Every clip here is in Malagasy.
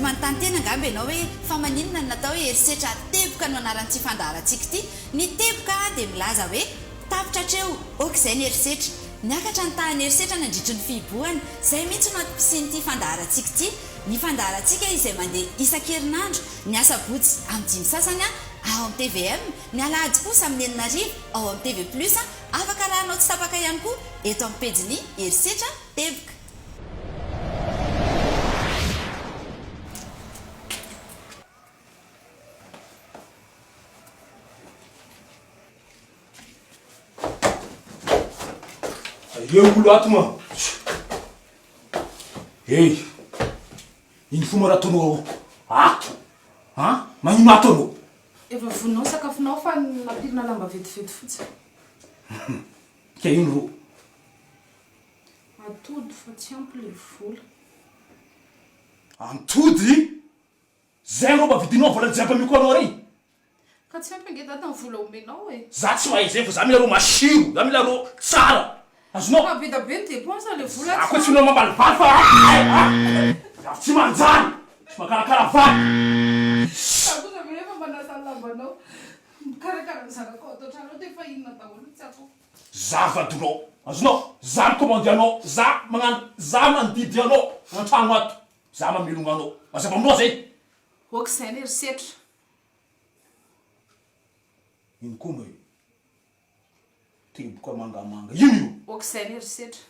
manontany tena angamba ianao hoe fa maninona no natao hoe herisetra teboka no anaran'ity fandaharantsika ity? Ny teboka dia milaza hoe tapitra hatreo, ok izay ny herisetra. Niakatra ny tahan'ny herisetra nandritry ny fihibohana. Izay mihitsy no antom-pisian'ity fandaharantsika ity. Ny fandaharantsika izay mandeha isan-kerinandro, ny asabotsy amin'ny dimy sasany ao amin'ny tvm, ny alahady kosa amin'ny enina hariva ao amin'ny TV Plus, afaka arahanao tsy tapaka ihany koa eto amin'ny pejin'ny Herisetra Teboka. Eo olo ato ma. Hey! Ino fomba raha ataonao ato? An? Magnino ato anao? Efa vonona ao sakafonao fa nampirina lamba vetivety fotsiny. Ka ino ro? Atody fa tsy ampy le vola. Antody? Zay rô mba vidinao vola jiaby ameko anao rey. Ka tsy ampy ange dada ny vola omenao e. Za tsy mahay zay fa za mila rô masiro, za mila rô tsara. Azonao? Fa be da be ny dépense le vola Za tsy koa tsy ampy. mila mamalivaly fa ah! Za tsy manjary, tsy makarakara vady. Za kosa ve efa manasa ny lambanao, mikarakara ny zanakao ato an-trano ao dia efa inona daholo no tsy ataoko. Za vadinao, azonao? Za mi-commander anao, za magnano, za mandidy anao an-tragno ato. Za mamelogna anao. Mazava aminao zay? Ok zay ny herisetra. Ino koa moa io? Teboka mangamanga ino io? Ok zay ny herisetra.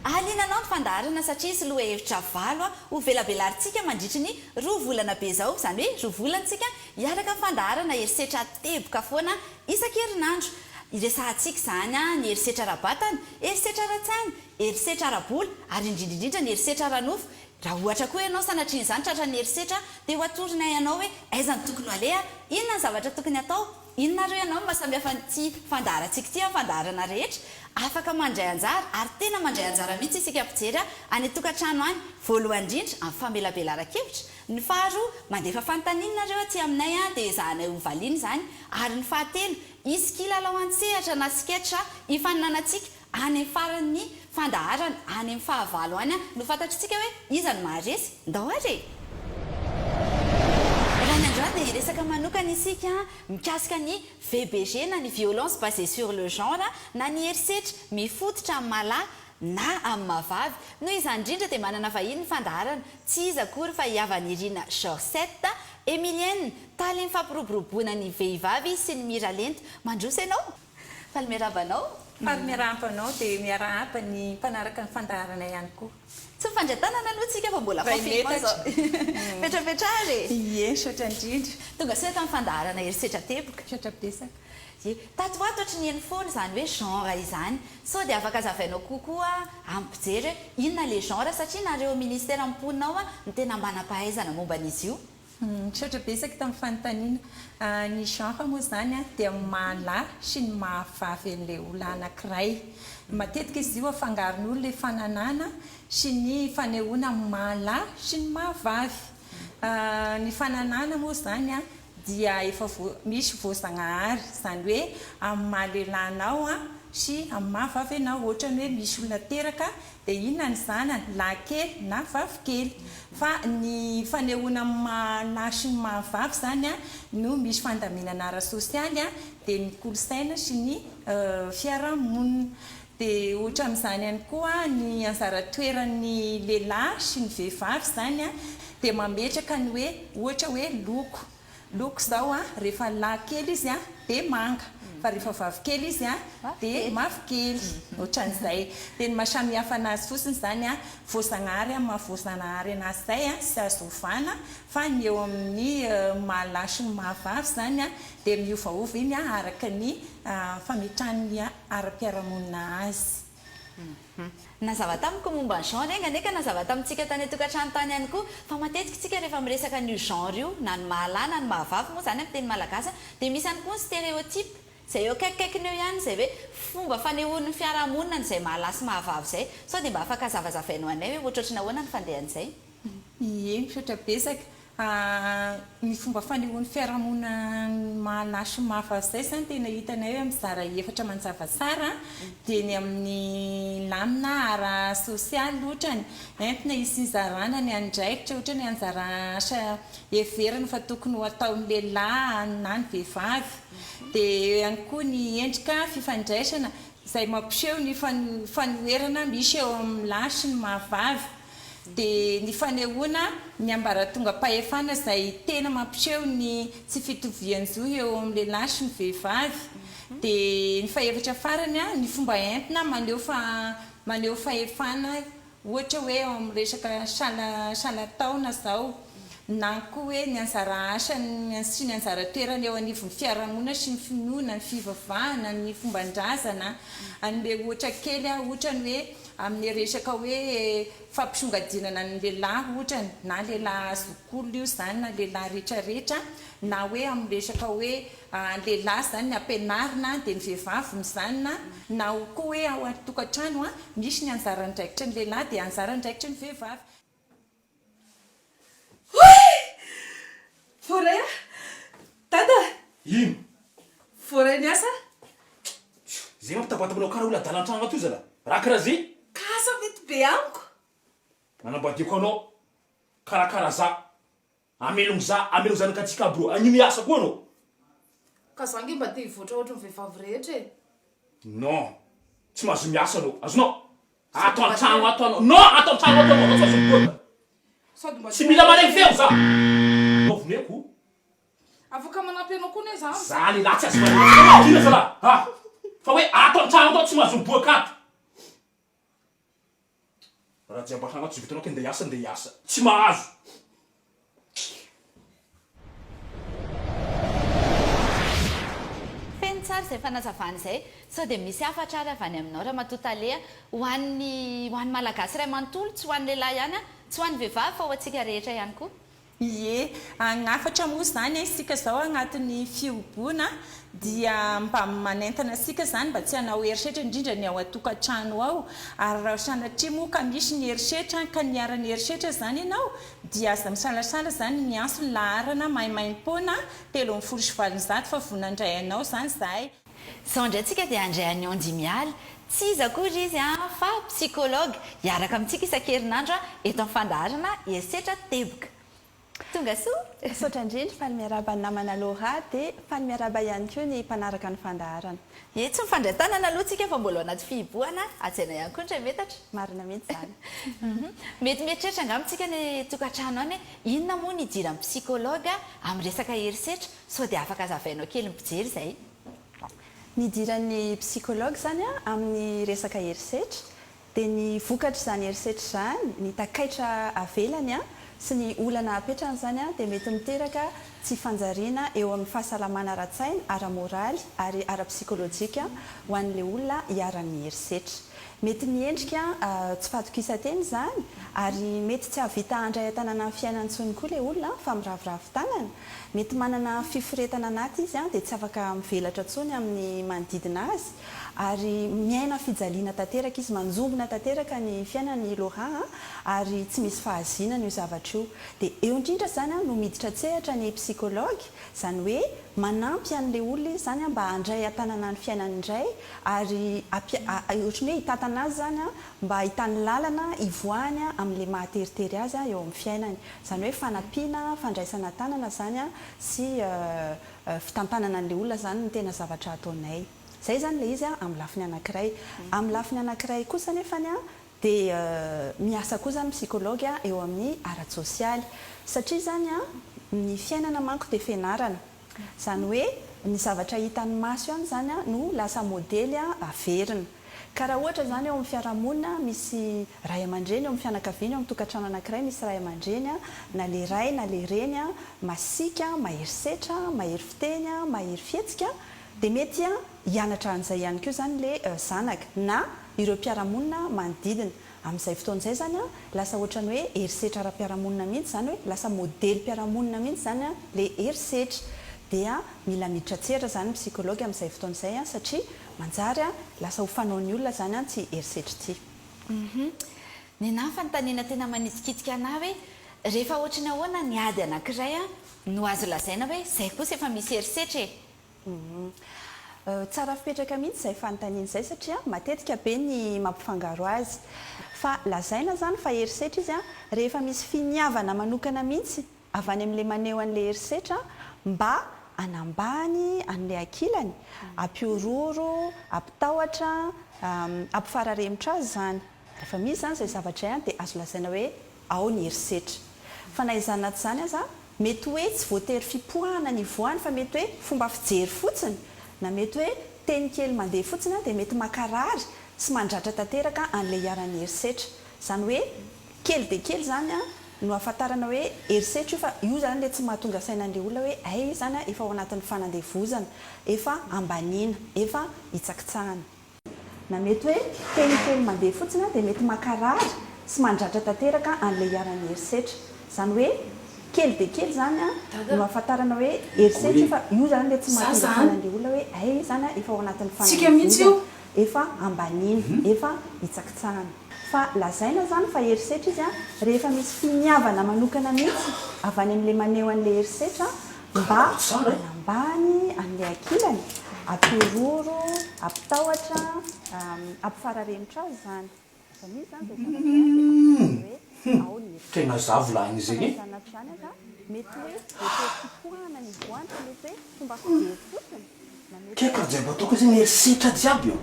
Ahaliana anao ny fandaharana satria hisy lohahevitra valo ho velabelarintsika mandritry ny Roa volana be izao, izany hoe roa volana isika hiaraka amin'ny fandaharana herisetra teboka foana isan-kerinandro. Hiresahantsika izany ny herisetra ara-batana, herisetra ara-tsaina, herisetra ara-bola ary indrindra indrindra ny herisetra ara-nofo. Raha ohatra koa ianao sanatrian'izany tratran'ny herisetra dia ho atoronay anao hoe aiza no tokony ho aleha, inona ny zavatra tokony hatao. Inona ary hoy ianao no mahasamihafa an'ity fandaharantsika ity amin'ny fandaharana rehetra? Afaka mandray anjara, ary tena mandray anjara mihitsy isika mpijery any an-tokantrano any, voalohany indrindra amin'ny famelabelaran-kevitra, ny faharoa, mandefa fanontaniana nareo aty aminay dia ezahanay ho valiana izany, ary ny fahatelo, hisy kilalao an-tsehatra na sketch hifaninanantsika Any amin'ny faran'ny fandaharana, any amin'ny fahavalo any no fantatr'tsika hoe iza no maharesy. Ndao ary e! Raha ny androany dia hiresaka manokana isika mikasika ny VBG na ny violence basée sur le genre na ny herisetra mifototra amin'ny maha lahy na amin'ny maha vavy. Noho izany indrindra dia manana vahiny ny fandaharana, tsy iza akory fa i Havanirina Georgette Emilienne, talen'ny fampiroboroboana ny vehivavy sy ny miralenta. Mandroso ianao! Faly miarahaba anao. Faly miarahaba anao dia miarahaba ny mpanaraka ny fandaharana ihany koa. Tsy mifandray tanana aloha tsika fa mbola Iray confinement metatra. zao. Mipetrapetraha re. Ie, misaotra indrindra. Tonga soa eto amin'ny fandaharana Herisetra Teboka. Misaotra betsaka. Ie, tato ho ato ohatry ny heno foana izany hoe genre izany. Sao dia afaka azavainao kokoa amin'ny mpijery hoe inona ilay genre satria nareo ministera mponina ao no tena manam-pahaizana momba an'izy io. Misaotra betsaka tamin'ny fanontaniana. Ny genre moa izany dia ny maha lahy sy ny maha vavy an'ilay olona anankiray. Matetika izy io afangaron'olona ilay fananana sy ny fanehoana ny maha lahy sy ny maha vavy. Ny fananana moa izany dia efa misy voazagnahary, izany hoe amin'ny maha lehilahy anao sy amin'ny maha vavy anao. Ohatra ny hoe misy olona teraka Dia inona ny zanany, lahy kely na vavy kely. Fa ny fanehoana ny maha lahy sy ny maha vavy izany no misy fandaminana ara-sosialy dia ny kolosaina sy ny fiarahamonina. Dia ohatra amin'izany ihany koa ny anjara toeran'ny lehilahy sy ny vehivavy izany dia mametraka ny hoe ohatra hoe loko. Loko izao an, rehefa lahy kely izy an, dia manga, fa rehefa vavy kely izy an, dia mavokely, ohatran'izay. Dia ny maha samy hafa anazy fotsiny izany an, voazagnahary amin'ny maha voazagnahary anazy izay an, tsy azo ovana, fa ny eo amin'ny maha lahy sy ny maha vavy izany an, dia miovaova iny an, araka ny fametrahan'ny ara-piarahamonina azy. Nazava tamiko momba ny genre enga anie ka nazava tamintsika tany an-tokantrano tany ihany koa fa matetika isika rehefa miresaka an'io genre io na ny maha lahy na ny maha vavy moa izany amin'ny teny malagasy dia misy ihany koa ny stéréotype izay eo akaikikaikiny eo ihany izay hoe fomba fanehoan'ny fiarahamonina an'izay maha lahy sy maha vavy izay. Sao dia mba afaka hazavazavainao anay hoe ohatrohatry ny ahoana ny fandehan'izay? Ie, misaotra betsaka. Ny fomba fanehoan'ny fiarahamonina ny maha lahy sy ny maha vavy izay izany tena hitanay hoe mizara efatra manjava tsara dia ny amin'ny lamina ara sosialy otrany entina hisinjarana ny andraikitra ohatra ny anjara asa heverina fa tokony ho ataon'ny lehilahy na ny vehivavy dia eo ihany koa ny endrika fifandraisana izay mampiseho ny fanoherana misy eo amin'ny lahy sy ny maha vavy dia ny fanehoana ny ambaratongam-pahefana izay tena mampiseho ny tsy fitovian-jo eo amin'ny lehilahy sy ny vehivavy, dia ny fahefatra farany, ny fomba entina maneho fa maneho fahefana ohatra hoe eo amin'ny resaka sahala sahala-taona izao, na koa hoe ny anjara asany sy ny anjara toerany eo anivon'ny fiarahamonina sy ny finoana, ny fivavahana, ny fomban-drazana. Hanome ohatra kely aho, ohatra ny hoe Amin'ny resaka hoe fampisongadinana ny lehilahy ohatrany, na lehilahy zokiolona io izany na lehilahy retraretra, na hoe amin'ny resaka hoe lehilahy izany ny ampianarina dia ny vehivavy mizanona, na koa hoe ao an-tokantrano misy ny anjara andraikitry ny lehilahy dia anjara andraikitry ny vehivavy. Hoy! Voaray aho! Dada! Ino? Voaray ny asa? Zay mampitabataba anao kara olona adala antragno ato io zala. Raha kara zay? Ka asa mety be amiko. Nanambadiako anao karakara za, amelogno za, amelogno zanakatsika aby reo. Anio miasa koa anao. Ka za nge mba te hivoatra ohatry ny vehivavy rehetra e! Non! Tsy mahazo miasa anao. Azonao? Ato an-tragno ato anao. Non! Ato an-tragno ato anao, anao tsy mahazo miboaka. Sady mba Tsy mila maregny feo za. Anao voneko. Afaka manampy anao koa ne za amzay. Za lehilahy tsy azo maregny feo mangina zalahy ah! Fa hoe ato an-tragno ato anao tsy mahazo miboaka ato. Raha jiaby an-tragno ato tsy vitanao ke ndeha hiasa ndeha hiasa. Tsy mahazo. Feno tsara izay fanazavana izay. Sao dia misy hafatra ary avy any aminao Ramatoa Tale a, ho an'ny ho an'ny Malagasy iray manontolo, tsy ho an'ny lehilahy ihany a, tsy ho an'ny vehivavy fa ho antsika rehetra ihany koa. Ie, hafatra moa izany e, isika izao agnatin'ny fihoboana dia mba manentana antsika izany mba tsy hanao herisetra indrindra ny ao an-tokantrano ao, ary raha sanatria moa ka misy ny herisetra ka niharan'ny herisetra izany ianao dia aza misalasala izany miantso ny laharana maimaimpoana 813 fa vonona handray anao izany izahay. Izao indray tsika dia handray an'i Andy Mialy, tsy iza akory izy fa psychologue, hiaraka amintsika isan-kerinandro eto amin'ny fandaharana Herisetra Teboka. Tonga soa! Misaotra indrindra, faly miarahaba ny namana Laura dia faly miarahaba ihany koa ny mpanaraka ny fandaharana. Ie, tsy mifandray tanana aloha tsika fa mbola ao anaty fihibohana, hajaina ihany koa ny iray metatra. Marina mihitsy izany. Mety mieritreritra angamba tsika any tokantrano any hoe inona moa ny idiran'ny psychologue amin'ny resaka herisetra? Sao dia afaka azavainao kely ny mpijery izay? Ny idiran'ny psychologue izany amin'ny resaka herisetra dia ny vokatr'izany herisetra izany, ny takaitra avelany sy ny olana apetrany izany dia mety miteraka tsy fanjariana eo amin'ny fahasalamana ara-tsaina, ara-moraly ary ara-psikolojika ho an'ilay olona iharan'ny herisetra. Mety miendrika tsy fahatokisan-tena izany ary mety tsy hahavita handray an-tanana ny fiainany intsony koa ilay olona fa miraviravy tanana. Mety manana fiforetana anaty izy dia tsy afaka mivelatra intsony amin'ny manodidina azy ary miaina fijaliana tanteraka izy, manjombona tanteraka ny fiainany i Laura ary tsy misy fahazinana io zavatra io. Dia eo indrindra izany no miditra an-tsehatra ny psychologue, izany hoe manampy an'ilay olona izy izany mba handray an-tanana ny fiainany indray ary ohatran'ny hoe hitantana azy izany mba hahitany lalana hivoahany amin'ilay maha teritery azy eo amin'ny fiainany. Izany hoe fanampiana, fandraisana an-tanana izany sy fitantanana an'ilay olona izany no tena zavatra ataonay. Izay izany ilay izy amin'ny lafiny anankiray. Amin'ny lafiny anankiray kosa anefany dia miasa koa izany psychologue eo amin'ny ara-tsosialy. Satria izany ny fiainana manko dia fianarana. Izany hoe ny zavatra hitan'ny maso ihany izany no lasa modely averina. Ka raha ohatra izany eo amin'ny fiarahamonina misy ray aman-dreny eo amin'ny fianakaviana eo amin'ny tokantrano anankiray misy ray aman-dreny na le ray na le reny masiaka, mahery setra, mahery fiteny, mahery fihetsika dia mety hianatra an'izay ihany koa izany le zanaka na ireo mpiara-monina manodidina. Amin'izay fotoana izay izany lasa ohatran'ny hoe herisetra ara-piarahamonina mihitsy izany hoe lasa modelim-piarahamonina mihitsy izany ilay herisetra. Dia mila miditra an-tsehatra izany ny psychologue amin'izay fotoana izay satria manjary lasa ho fanaon'ny olona izany ity herisetra ity. Hum. Ny anah fanontaniana tena manitikitika anah hoe. Rehefa ohatry ny ahoana ny ady anankiray no azo lazaina hoe izay kosa efa misy herisetra e? Tsara fipetraka mihitsy izay fanontaniana izay satria matetika be ny mampifangaro azy. Fa lazaina izany fa herisetra izy rehefa misy finiavana manokana mihitsy avy any amin'ilay maneho an'ilay herisetra mba hanambany an'ilay ankilany, hampihorohoro, hampitahotra, hampifararemotra azy izany. Rehefa misy izany izay zavatra izay dia azo lazaina hoe ao ny herisetra. Fa na izany na tsy izany aza, mety hoe tsy voatery fipoahana ny ivoahany fa mety hoe fomba fijery fotsiny, na mety hoe teny kely mandeha fotsiny dia mety mankarary sy mandratra tanteraka an'ilay iharan'ny herisetra. Izany hoe kely dia kely izany no ahafantarana hoe herisetra io fa io izany ilay tsy mahatonga saina an'ilay olona hoe hay izany efa ao anatin'ny fanandevozana, efa ambaniana, efa hitsakitsahana. Na mety hoe teny kely mandeha fotsiny dia mety mankarary sy mandratra tanteraka an'ilay iharan'ny herisetra. Izany hoe kely dia kely izany no ahafantarana hoe herisetra io fa io izany ilay tsy mahatonga saina an'ilay olona hoe hay izany efa ao anatin'ny fanandevozana, efa ambaniana, efa hitsakitsahana. Fa lazaina izany fa herisetra izy rehefa misy finiavana manokana mihitsy avy any amin'ilay maneho an'ilay herisetra mba hanambany an'ilay ankilany, hampihorohoro, hampitahotra, hampifararemotra azy izany. Rehefa misy izany izay zavatra izay dia azo lazaina hoe ao ny herisetra. Tena za volagny Fa zegny na e. izany na tsy izany aza, mety hoe voatery fipoahana ny voany fa mety hoe fomba fijery fotsiny na mety Kay hoe karaha jiaby ataoko zegny herisetra jiaby io.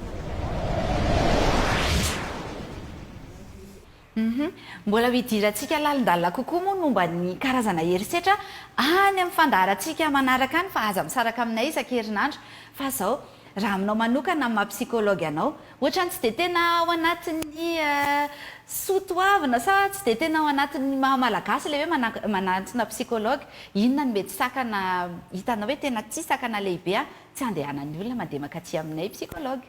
Hum. Mbola ho idirantsika lalindalina kokoa moa ny momba ny karazana herisetra any amin'ny fandaharantsika manaraka any fa aza misaraka aminay isan-kerinandro. Fa izao, raha aminao manokana amin'ny maha psychologue anao, ohatran'ny tsy dia tena ao anatin'ny soa toavina sa tsy dia tena ao anatin'ny maha malagasy ilay hoe manantona psychologue, inona no mety sakana hitanao hoe tena tsy sakana lehibe tsy andehanan'ny olona mandeha mankaty aminay psychologue?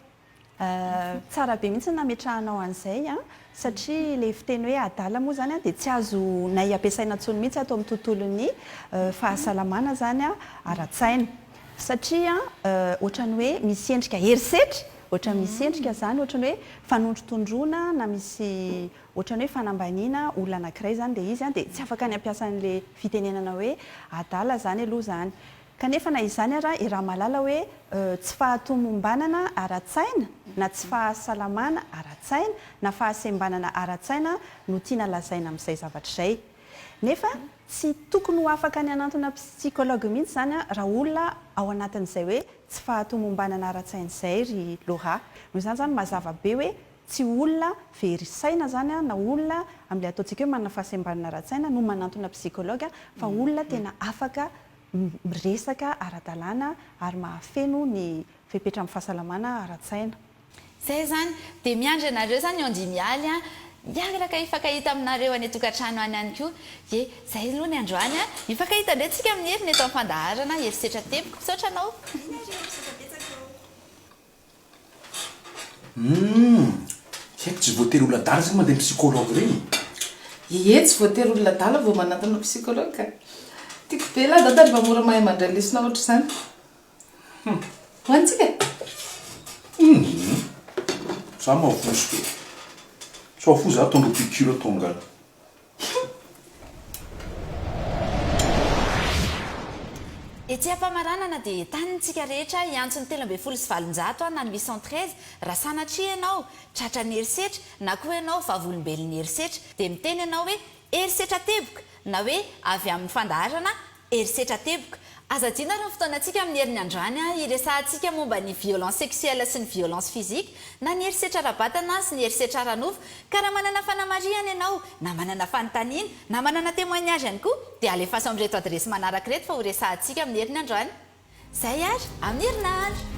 Tsara be mihitsy ny nametrahanao an'izay an, satria ilay fiteny hoe adala moa izany dia tsy azonay ampiasaina intsony mihitsy ato amin'ny tontolon'ny fahasalamana izany ara-tsaina. Satria ohatran'ny hoe misy endrika herisetra, ohatran'ny misy endrika izany ohatran'ny hoe fanondrotondroana na misy ohatran'ny hoe fanambaniana olona anankiray izany ilay izy dia tsy afaka ny hampiasa an'ilay fitenenana hoe adala izany aloha izany. Kanefa na izany ara i Ramalala hoe tsy fahatomombanana ara-tsaina na tsy fahasalamana ara-tsaina na fahasembanana ara-tsaina no tiana lazaina amin'izay zavatra izay. Nefa tsy tokony ho afaka ny hanantona psychologue mihitsy izany raha olona ao anatin'izay hoe tsy fahatomombanana ara-tsaina izay ry Laura. Noho izany izany mazava be hoe tsy olona very saina izany na olona amin'ilay ataontsika hoe manana fahasembanana ara-tsaina no manantona psychologue fa olona tena afaka miresaka ara-dalàna ary mahafeno ny fepetra amin'ny fahasalamana ara-tsaina. Zay zany, dia miandry anareo zany Ondimialy an, hiaraka hifankahita aminareo any an-tokantrano any ihany koa. Ye, zay aloha ny androany an, hifankahita indray tsika amin'ny heriny eto amin'ny fandaharana Herisetra Teboka. Misaotra anao. Eny ary e, misaotra betsaka ô. Humm! Tsy haiko tsy voatery olona adala zany mandeha psychologue reny e! Ie, tsy voatery olona adala vao manantona psychologue ka. Tiako be lah dada ry mba mora mahay mandray lesona ohatr'izany. Hum! Hohanintsika e? Humm! Za mavozo be. Sao fo za ataondreo piqûre tonga any. Etsy am-pamaranana dia entanintsika rehetra hiantso ny 813 na ny 813 raha sanatria ianao tratran'ny herisetra na koa ianao vavolombelon'ny herisetra dia miteny ianao hoe herisetra teboka na hoe avy amin'ny fandaharana Herisetra teboka. Aza adino ary ny fotoanantsika amin'ny heriny androany hiresahantsika momba ny violence sexuelle sy ny violence physique na ny herisetra ara-batana sy ny herisetra ara-nofo ka raha manana fanamarihana ianao na manana fanontaniana na manana témoignage ihany koa dia alefaso amin'ireto adiresy manaraka ireto fa horesahantsika amin'ny heriny androany. Izay ary, amin'ny herinandro!